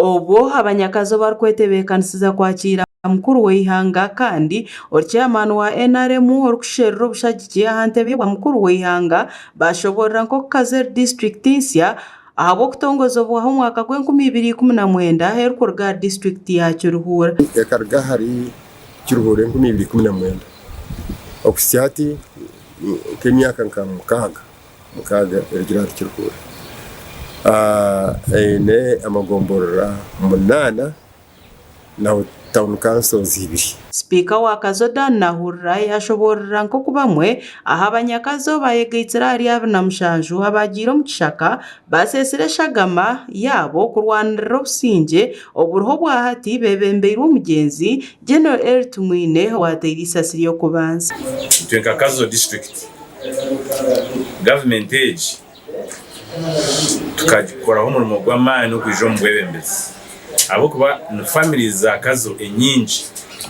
Obwo abanyakazo barikwetebeekanisiza kwakiira mukuru w'eihanga kandi ori chairman wa NRM orikusherura obushagiki aha ntebe y'obwa mukuru w'eihanga bashoborora nk'oku Kazo eri disiturikiti nsya ahabw'okutongozibwaho omwaka gw'e2019 erikuruga ahari disiturikiti ya Kiruhura. Ekaruga ahari Kiruhura 2019 okuhitsya hati nk'emyaka nka mukaaga. Mukaaga erugire ahari Kiruhura. Eine amagomborora munaana na tawuni kansozi ibiri. Sipiika wa Kazo Dan Nahurira yashoboorora nk'oku bamwe aha banyakazo bayegaitsire ahari 27 abaagiire omu kishaka baseesire eshagama yaabo kurwanirira obusingye oburiho obwahati bebembeirwe omugyenzi General Elly Tumwine owateire eisasi ry'okubanza. Itwe nka Kazo disiturikiti Gavumenti egi tukagikoraho omurimo gw'amaani okwija omu bwebembezi ahabw'okuba ni families za Kazo enyingi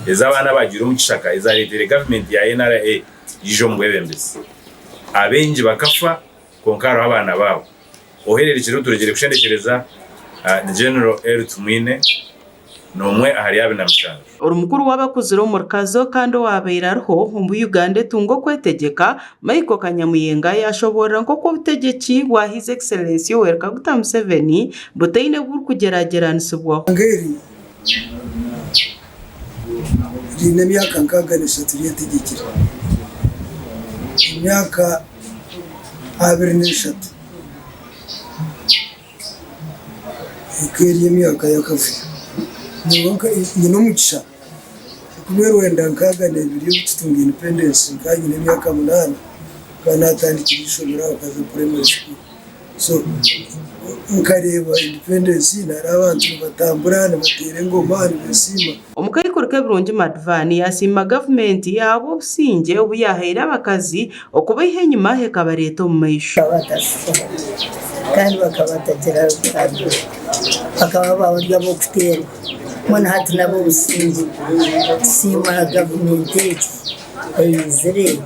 ez'abaana abaagiire omu kishaka ezareeteire gavumenti ya NRA yaija omu bwebembezi. Abaingi bakafa kwonka hariho abaana baabo. Ohereerukire ou turegire kushendekyereza ni General Elly Tumwine. N'omwe ahari abina mushanju. Ori mukuru w'abakuzire omuri Kazo kandi owaabaire ariho obu Uganda etunga okwetegyeka, Michael Kanyamuyenga yaashoboorora nk'oku obutegyeki bwa His Excellency Yoweri Kaguta Museveni butaine burikugyeragyeranisibwaho. Eihanga eri riine emyaka 63 ryetegyekire, emyaka 23. Eka eri emyaka y'akavuyo. Nyowe nyine omugisha 1962 obu tutunga independence nkaba nyine emyaka munaana nkaba natandikire ishomero aha Kazo primary school. So nkareeba independence naareeba abantu nibatambura nibateera engoma nibesiima. Omukaikuru Kebirungi Madhvani yaasiima gavumenti ahabw'obusingye obu yaahaire abakazi okubaiha enyima ekabareeta omu maisho. Bakaba batashushana kandi bakaba batagira rugambo, bakaba bari ab'okuteerwa. Mbwenu hati n'ab'obusingye. Tusiima gavumenti egi eizire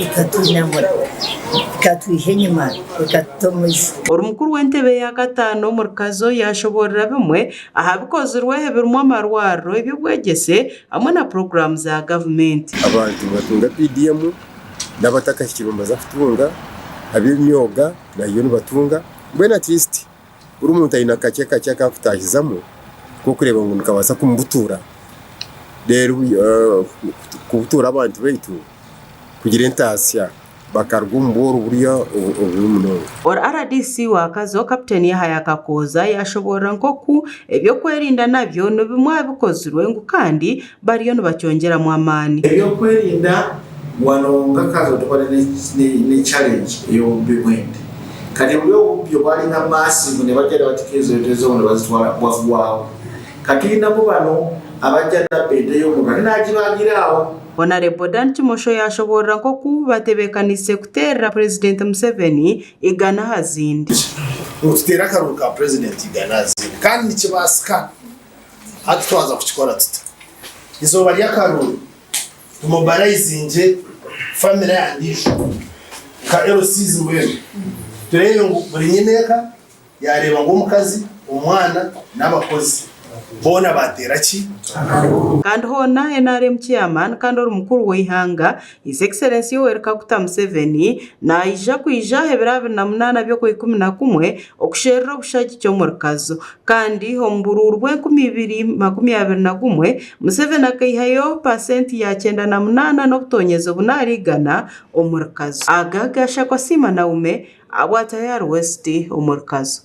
ekatwinamura, ekatwiha enyima ekatuta omu maisho. Ori mukuru w'entebe ya kataano omuri Kazo yaashoboorora bimwe aha bikozirwe ebirimu amarwariro, eby'obwegyese hamwe na puroguraamu za gavumenti. Abantu nibatunga PDM n'abatakahikire nibaza kutunga, ab'emyoga nayo nibatunga, mbwenu at least buri muntu aine akakye kakye aku arikutaahizamu k'okureeba ngu nikabaasa kumubutuura reero kubutuura abantu baitu kugira entaasya bakaruga omu bworo buriya obubi munonga. Ori rdc wa Kazo, Captain Yahaya Kakooza yashoboorora nk'oku eby'okwerinda nabyo ni bimwe aha bikozirwe ngu kandi bariyo nibakyongyeramu amaani. Eby'okwerinda wano nga Kazo tubadde ne challenge ey'obubbi bw'ente. Kati buli obubbi obwalinga massive nebajja nebatika ezo ente zo nebazitwala bwaggwawo. Kati tulinamu bano abajja nabba ente y'omuntu ate nagibagira awo. Honarebo Dan Kimosho yaashoboorora nk'oku batebeekaniise kuteerera Purezidenti Museveni igana aha zindi. Ngu tuteere akaruru ka Purezidenti igana aha zindi kandi nikibaasika. Hati twaza kukikora tuta? Eizooba ry'akaruru tumobarayizingye famire aha ndiijo nka LCs mbwenu tureebe ngu buri nyineeka Yaareeba ngu omukazi, omwana n'abakozi boona baateera ki? Kandi hoona nrm Chairman kandi ori mukuru w'eihanga His Excellency Yoweri Kaguta Museveni naija kwija ebiro 28 by'Okwaikumi-na-kumwe okusherura obushagiki omuri Kazo. Kandi omu buruuru bw'enkumi ibiri makumi abiri na gumwe, Museveni akaihayo paasenti ya 98 n'obutonyezi obuna ahari igana omuri Kazo. Aga gashakwa Siima Naume Abwa Tayari West omuri Kazo.